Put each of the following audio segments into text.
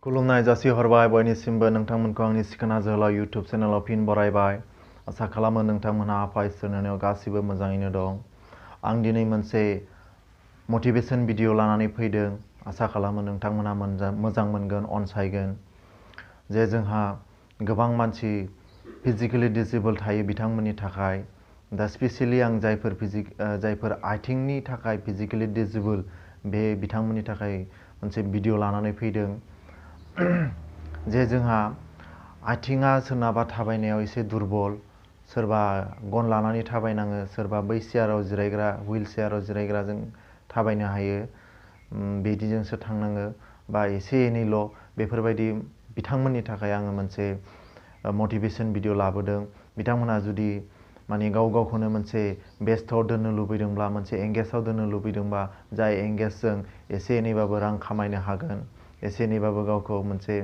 खुलुमनाय जासिहरबाय बयनिसिमबो नोंथांमोनखौ आंनि सिखना जोहोलाव यूट्यूब चेनेलाव फिन बरायबाय। आसा खालामो नोंथांमोनहा आफा इसोरनि अननायाव गासिबो मोजाङैनो दं। आं दिनै मोनसे मटिभेशन भिडिअ लानानै फैदों। आसा खालामो नोंथांमोनहा मोजां मोनगोन, अनसायगोन। जे जोंहा गोबां मानसि फिजिकेलि डिसेबल थायो बिथांमोननि थाखाय। दा स्पेसियेलि आं जायफोर आथिंनि थाखाय फिजिकेलि डिसेबल बे बिथांमोननि थाखाय मोनसे भिडिअ लानानै फैदों। जे जोंहा आथिङा सोरनाबा थाबायनायाव एसे दुरबल, सोरबा गन लानानै थाबायनाङो, सोरबा बै चेयाराव जिरायग्रा हुइल चेयाराव जिरायग्राजों थाबायनो हायो, बिदिजोंसो थांनाङो बा एसे एनैल' बेफोरबायदि बिथांमोननि थाखाय आङो मोनसे मटिभेशन भिडिअ लाबोदों। बिथांमोनहा जुदि माने गाव गावखौनो मोनसे बेस्टआव दोननो लुबैदोंब्ला, मोनसे एंगेजआव दोननो लुबैदोंबा, जाय एंगेजजों एसे एनैबाबो रां खामायनो हागोन, एसे एनैबाबो गावखौ मोनसे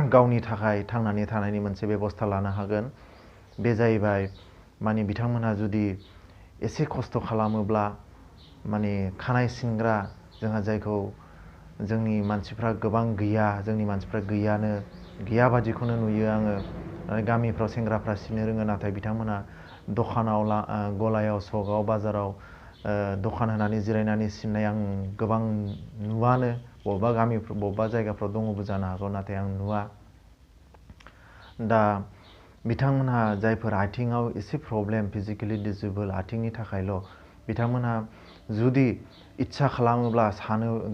गावनि थाखाय थांनानै थानायनि मोनसे बेबस्था लानो हागोन। बे जाहैबाय माने बिथांमोनहा जुदि एसे खस्थ' खालामोब्ला माने खानाय सिनग्रा जोंहा जायखौ जोंनि मानसिफ्रा गोबां गैया, जोंनि मानसिफ्रा गैया बादिखौनो नुयो आङो। गामिफ्राव सेंग्राफ्रा सिननो रोङो, नाथाय बिथांमोनहा दखानाव गलायाव, सकआव, बाजाराव दखान होनानै जिरायनानै सिननाय आं गोबां नुवानो। बबेबा गामिफ्राव बबेबा जायगाफ्राव दङबो जानो हागौ, नाथाय आं नुवा। दा बिथांमोनहा जायफोर आथिङाव एसे प्रब्लेम, फिजिकेलि डिसेबल आथिंनि थाखायल', बिथांमोनहा जुदि इस्सा खालामोब्ला,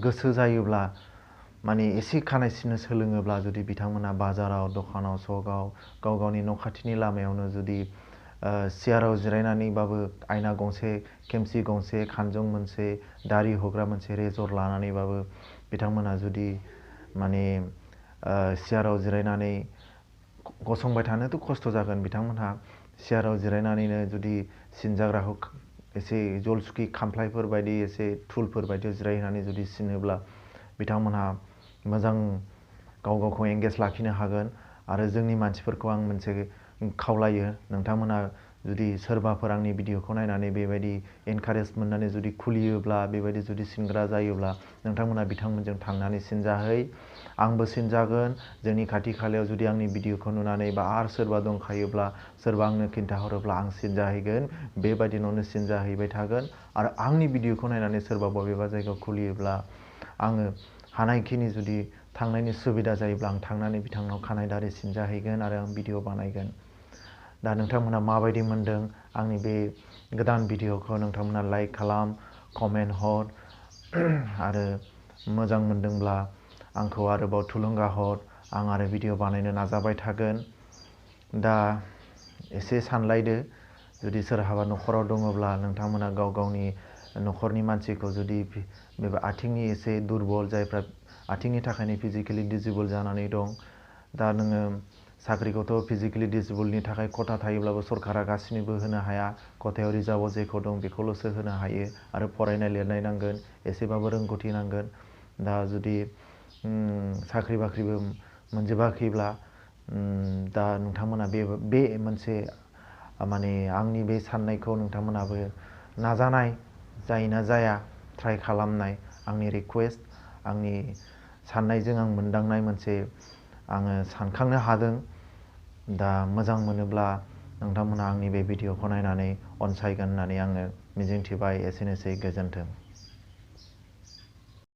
गोसो जायोब्ला, माने एसे खानाय सिननो सोलोङोब्ला, जुदि बिथांमोनहा बाजाराव, दखानाव, सकआव, गाव गावनि न' खाथिनि लामायावनो जुदि चेयाराव जिरायनानैबाबो आयना गंसे, खेमसि गंसे, खानजं मोनसे, दारि हग्रा मोनसे रेजर लानानैबाबो बिथांमोनहा जुदि माने चेयाराव जिरायनानै गसंबाय थानोथ' खस्थ' जागोन। बिथांमोनहा चेयाराव जिरायनानैनो जुदि सिनजाग्राखौ एसे जलसुखि खामफ्लायफोर बायदि, एसे टुलफोर बायदियाव जिरायनानै जुदि सिनोब्ला बिथांमोनहा मोजां गाव गावखौ एंगेज लाखिनो हागोन। आरो जोंनि मानसिफोरखौ आं मोनसे खावलायो, नोंथांमोनहा जुदि सोरबाफोर आंनि भिडिअखौ नायनानै बेबायदि एनकारेज मोननानै जुदि खुलियोब्ला, बेबायदि जुदि सिनग्रा जायोब्ला, नोंथांमोनहा बिथांमोनजों थांनानै सिनजाहै। आंबो सिनजागोन। जोंनि खाथि खालायाव जुदि आंनि भिडिअखौ नुनानै बा आरो सोरबा दंखायोब्ला, सोरबा आंनो खिन्थाहरोब्ला आं सिनजाहैगोन। बेबायदि न'नो सिनजाहैबाय थागोन। आरो आंनि भिडिअखौ नायनानै सोरबा बबेबा जायगायाव खुलियोब्ला आङो हानायखिनि जुदि थांनायनि सुबिदा जायोब्ला आं थांनानै बिथांनाव खानाय दारि सिनजाहैगोन आरो आं भिडिअ बानायगोन। दा नोंथांमोनहा माबायदि मोनदों आंनि बे गोदान भिडिअखौ? नोंथांमोनहा लाइक खालाम, कमेन्ट हर, आरो मोजां मोनदोंब्ला आंखौ आरोबाव थुलुंगा हर। आं आरो भिडिअ बानायनो नाजाबाय थागोन। दा एसे सानलायदो, जुदि सोरहाबा न'खराव दङब्ला नोंथांमोना गाव गावनि न'खरनि मानसिखौ जुदि बे आथिंनि एसे दुरबल, जायफ्रा आथिंनि थाखायनो फिजिकेलि डिसेबल जानानै दं। दा नोङो साख्रिखौथ' फिजिकेलि डिसेबलनि थाखाय खथा थायोब्लाबो सरकारा गासिनोबो होनो हाया। खथायाव रिजार्भआव जेखौ दं बेखौल'सो होनो हायो। आरो फरायनाय लिरनाय नांगोन, एसेबाबो रोंगौथि नांगोन। दा जुदि साख्रि बाख्रिबो मोनजोबाखैब्ला दा नोंथांमोना बे मोनसे माने आंनि बे साननायखौ नोंथांमोनाबो नाजानाय, जायोना जाया ट्राइ खालामनाय आंनि रिकुवेस्ट, आंनि साननायजों आं मोनदांनाय मोनसे आङो सानखांनो हादों। दा मोजां मोनोब्ला नोंथांमोनहा आंनि बे भिडिअखौ नायनानै अनसायगोन होननानै आङो मिजिंथिबाय। एसेनोसै, गोजोन्थों।